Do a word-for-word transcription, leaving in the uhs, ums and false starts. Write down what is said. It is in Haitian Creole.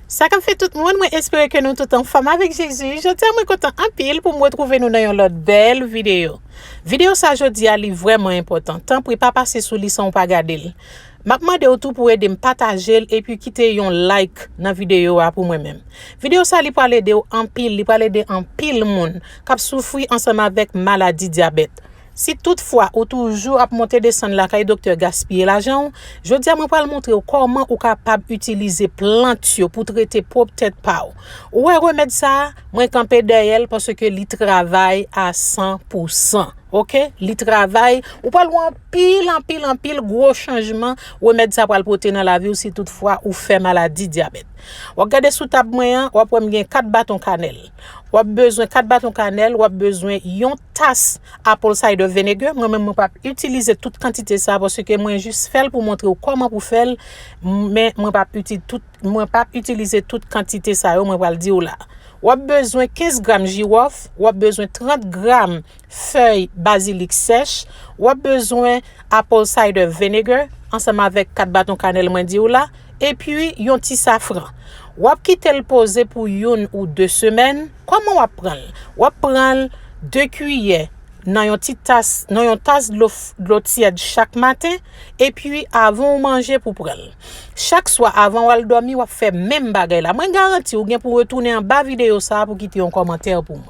Sa k ap fèt tout moun, mwen espere ke nou tout anfòm avèk Jezi. Jodi a mwen kontan anpil pou m retwouve nou nan yon lòt bèl videyo. Videyo sa jodi a li vrèman enpòtan. Tanpri pa pase sou li san w pa gade l. M ap mande w tou pou ede m pataje l epi kite yon like nan videyo a pou mwen menm. Videyo sa li pral ede w anpil, li pral ede anpil moun k ap soufri ansanm avèk maladi dyabèt. Si toutfwa ou toujou ap monte desann lakay doktè gaspiye lajan w, jodi a mwen pral montre w kòman ou kapab itilize plant yo pou trete pwòp tèt pa w. Ou wè remèd sa a, mwen kanpe dèyè l paske li travay a san pou san. Oke? Li travay, ou pral wè anpil, anpil, anpil gwo chanjman remèd sa pral pote nan lavi w si toutfwa ou fè maladi dyabèt. W ap gade sou tab mwen an, w ap wè m gen kat baton kanèl. W ap bezwen kat baton kanèl, w ap bezwen yon tas apple cider vinegar. Mwen menm mwen p ap itilize tout kantite sa paske mwen jis fè l pou montre w kòman pou fè l, men mwen p ap itil tout mwen p ap itilize tout kantite sa yo mwen pral di w la. W ap bezwen kenz gram jiwòf, w ap bezwen trant gram fèy bazilik sèch, w ap bezwen apple cider vinegar ansanm avèk kat baton kanèl mwen di w la, epi yon ti safran. W ap kite l poze pou youn ou de semèn. Kòman w ap pran l? W ap pran l de kiyè nan yon ti tas, nan yon tas dlo, dlo tyèd chak maten, epi avan w manje pou pran l. Chak swa avan w al dòmi, w ap fè menm bagay la. Mwen garanti w gen pou retounen anba videyo sa a pou kite yon kòmantè pou mwen.